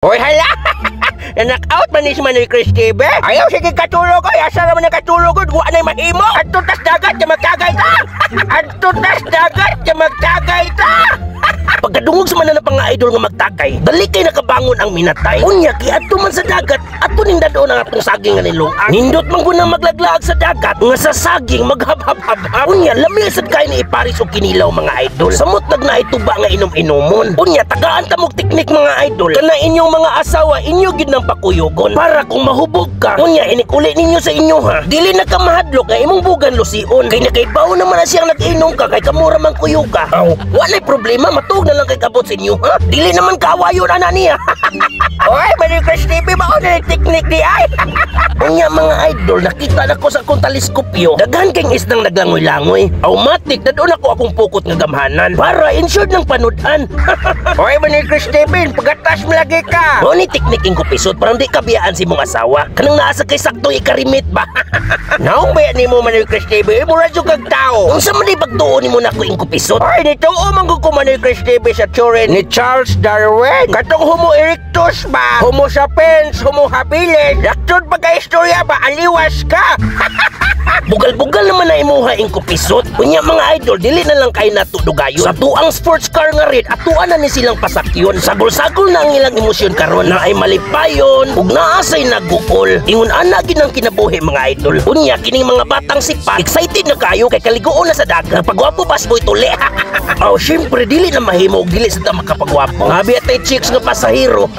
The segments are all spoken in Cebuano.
Hoy, hala! Na-knock out man ni si Manoy Chris TV. Ayaw, sige katulog oy. Asa naman nakatulog? Wa na'y mahimo. Adto tas dagat, magtagay ta. Adto tas dagat, magtagay ta. Pagkadungog sa mananap nga idol nga magtagay, dali kay nakabangon ang minatay. Unya, kiadto man sa dagat, ato ning dadon ang atong saging nga nilungan. Nindot man gud nang maglaglaag sa dagat, nga sa saging maghabhab-habhab. Unya, lami sad kay ni iparis og kinilaw, mga idol. Samot nag naay tuba nga inom-inomon. Unya, tagaan ta mog teknik, mga idol. Kana inyong mga asawa, inyo gid nang pakuyugon. Para kung mahubog ka, unya inikuli ninyo sa inyo ha. Dili na ka mahadlok nga imong bugan lusion. Kay nakaibaw naman na siyang nag-inom ka kay kamura man kuyog ka. Aw, walay problema, matuog na lang kay kabot sa inyo ha. Dili naman kaawayon ana niya. Oy, Manoy Chris TV, mao na yung teknik di ay. Unya, mga idol, nakita na ko sa akong teleskopyo. Daghan kay isdang naglangoy-langoy. Automatic, dadon ako akong pukot nga gamhanan. Para insured ng panud-an. Oy, Manoy Chris TV, pagatas mo lagi ka. Mao ni teknik ing kupisot, parang di kabiyaan si mong asawa. Kanang naa sa kay sakto ikarimit ba? Naong ba nimo, Manoy Chris TV? Mura jud kag tao. Unsa man di pagtuo nimo nako, ing kupisot? Ay, nituo man gud ko, Manoy Chris TV, sa theory ni Charles Darwin. Katong Homo erectus ba? Homo sapiens, Homo habilis. Daktod pa ka istorya ba? Aliwas ka. Bugal-bugal naman na imuha ing kupisot. Unya, mga idol, dili na lang kay nato dugayon. Sa tuang sports car nga red, atuan na ni silang pasakyon. Sagol-sagol na ang ilang emosyon karon na ay malipayon ug naa say naguol. Ingon ana gid ang kinabuhi, mga idol. Unya kining mga batang sipat, excited na kayo kay kaliguon na sa dagat. Pagwapo pas boy tuli. Oh, syempre dili na mahimo og dili sa ta makapagwapo. Ngabi atay chicks nga pasahero.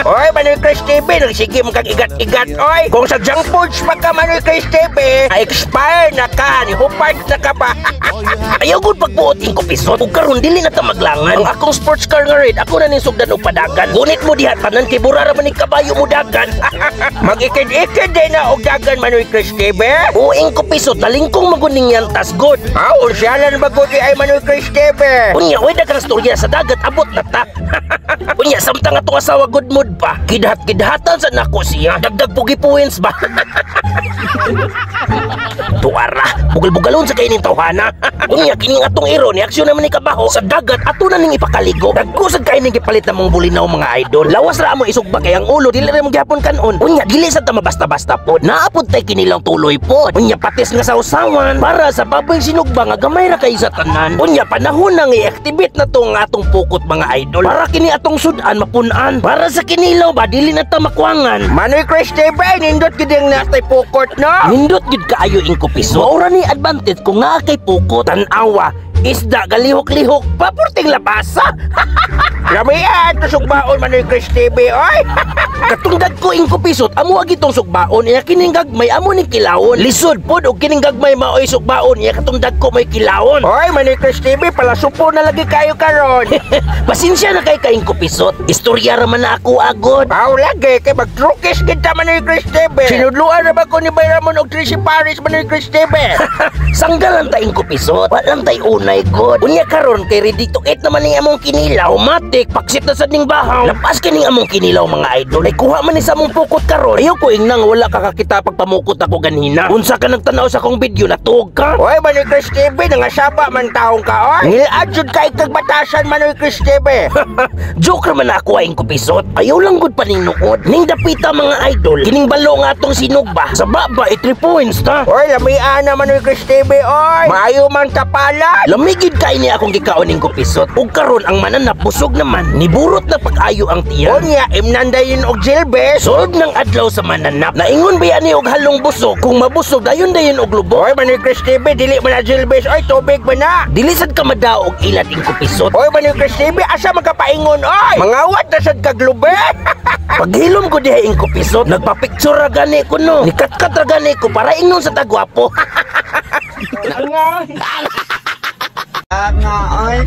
Oy, Manoy Chris TV, nagsige mo kag igat-igat, oy. Kung sa junk foods pa ka, Manoy Chris TV, ay expire na ka, ni hupart na ka pa. Ayaw gud pagbuot ing kupisot. Ug karon dili na ta maglangan. Ang akong sports car nga red, ako na ning sugdan og padagan. Gunit mo diha tanan kay bura ra man ni kabayo mo dagan. Mag-ikid-ikid din na og dagan, Manoy Chris TV. O ing kupisot, nalingkong maguning yan tas good. Ah, unsyalan ba gud ay, Manoy Chris TV? Unya, way daghang storya sa dagat, abot na ta. Unya, samtang atong asawa good mood pa. Kidhat-kidhatan sa nako siya. Dagdag pugi points ba? Tuara, bugal-bugalon sa kay ning tawhana. Unya kining atong iro ni aksyon naman ni kabaho sa dagat, ato na ning ipakaligo. Dagko sad kay ning gipalit na mong bulinaw, mga idol. Lawas ra amo isugba kay ang ulo dili ra mo gyapon kanon. Unya dili sad ta mabasta-basta pod. Naa pod tay kinilang tuloy pod. Unya patis nga sawsawan para sa baboy sinugba nga gamay ra kay sa tanan. Unya panahon na nga i-activate na to nga atong pukot, mga idol. Para kini atong sudan mapunan. Para sa kinilaw ba dili na ta makwangan. Manoy Chris TV, nindot gid ang natay pukot no. Nindot gid kaayo ing kupiso. Maura ni advantage kung naa kay pukot. Tan-awa, isda galihok-lihok pa purting labasa. Lamian to sugbaon, Manoy Chris TV, oy. Katong dagko ing kupisot, amo agi tong sugbaon, iya kining gagmay amo ning kilawon. Lisod pod og kining gagmay maoy sugbaon, iya katong dagko may kilawon. Oy, Manoy Chris TV, palasupo na lagi kayo karon. Pasensya na kay kaing kupisot. Istorya ra man na ako agod. Aw lagi kay magtrukis gid ta, Manoy Chris TV. Sinudluan ra ba ko ni Bayramon og Tracy Paris, Manoy Chris TV? Sanggalan ta ing kupisot. Walang tay unay god. Unya karon kay ready to eat naman ning among kinilaw. Matik paksit na sad ning bahaw. Lapas kining among kinilaw, mga idol. Ay kuha man ni sa among pukot karon. Ayaw ko ingnang wala ka kakita pagpamukot ako ganhina. Unsa ka nagtanaw sa akong video, natuog ka? Oy, Manoy Chris TV, nangasaba man taong ka oy. Ngilad jud kay kag batasan, Manoy Chris TV. Joke ra man ako ay kupisot. Ayaw lang gud paninguod. Ning dapita, mga idol, kining balo nga atong sinugba. Sa baba, 3 points ta. Oy, lamian na, Manoy Chris TV oy. Maayo man tapalan. Lamigid kay ni akong gikaon ning kupisot. Ug karon ang mananap busog naman. Niburot na pag-ayo ang tiyan. Unya, imnandayin og jilbes. Solve ng adlaw sa mananap. Naingon ba yan ni og halong busog? Kung mabusog, dayon dayon og lubog. Oy, Manoy Chris TV, dili man na jilbes. Oy, tubig man na. Dili sad ka madaog ilad ing kupisot. Oy, Manoy Chris TV, asa magkapaingon oy? Mangawat na sad kag lube. Paghilom ko diha ing kupisot, nagpa-picture ra gani ko no. Nikatkat ra gani ko para ingnon sa tagwapo. Nga, ay.